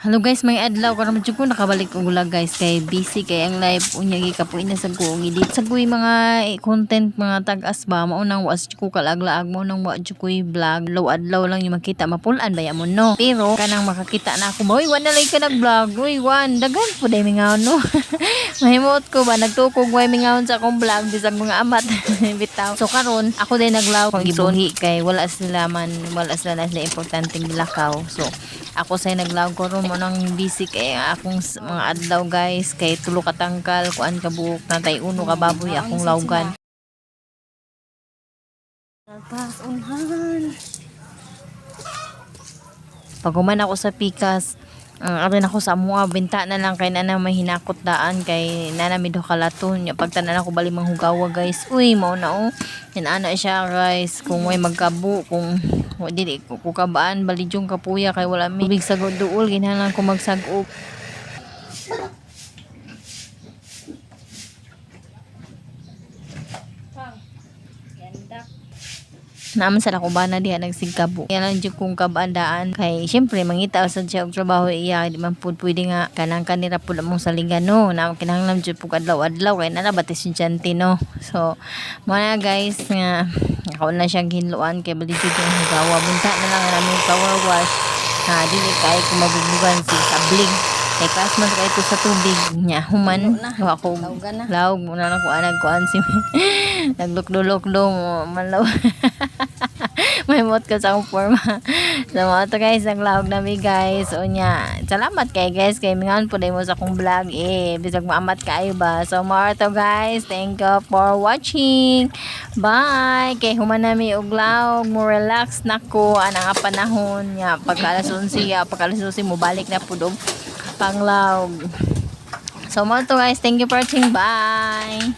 Hello guys, may adlaw karon jud ko nakabalik og vlog, guys, kay busy kay ang life. Unya gikapoy na sad ko edit sa kuy mga content, mga tag-as ba. Mao nang wa ko kalaglaag, mao nang wa jud koy vlog. Adlaw adlaw lang yung makita, mapulan ba mo, no? Pero kanang makakita na ako, "Uy, wan na lang ka nag-vlog, uy, wan daghan po day mingaw," no? Mahimot ko ba nagtukog, way mingawon sa akong vlog bisag mga amat bitaw. So karon ako day naglaw kung gibuhi kay wala sila man, wala sila na sila importanteng gilakaw. So ako say naglaw ko ron, mo nang busy kay ang akong mga adlaw, guys, kay tulo ka tangkal, kuan ka buok na tay uno ka baboy akong lawgan. Pas unhan. Pag human ako sa pikas, ang arin ako sa amuha, benta na lang kay nana may hinakot daan kay nana mi duha ka laton. Nya pagtanan ako bali manghugawa, guys. Uy, mao na oh. Yan ana siya, guys, kung may magkabo, kung wa dili ko kabaan balidyong kapuya kay wala mi tubig sa duol, ginhalan ko magsag-ob. Yandak. Naaman sa lakubana diha nagsigkabo. Yan lang jud kong kabandaan kay syempre mangita sad siya og trabaho iya, di man pud pwede nga kanang kanira pud among saligan, no? Na kinahanglan jud pug adlaw-adlaw kay nana ba estudyante, no? So mo na, guys, nga ako na siyang hinluan kay bali jud yung hugawa. Bunta na lang namin power wash ha, dili kay kung mabugbugan si sablig kay kas man kay ito sa tubig nya human wa ko. Lawgan na. Lawg muna na ko anag kuan si naglukdo-lukdo manlaw. May mot ka sa akong forma. So mga to, guys, naglawag nami, guys. O nya, salamat kay guys kay mingan po mo sa akong vlog eh. Bisag maamat kaayo ba. So more to, guys. Thank you for watching. Bye. Kay human nami og lawg, mo relax na ko anang panahon nya pagka alas 11 ya, pagka alas 12 mo balik na pud og panglawg. So mo to, guys, thank you for watching. Bye.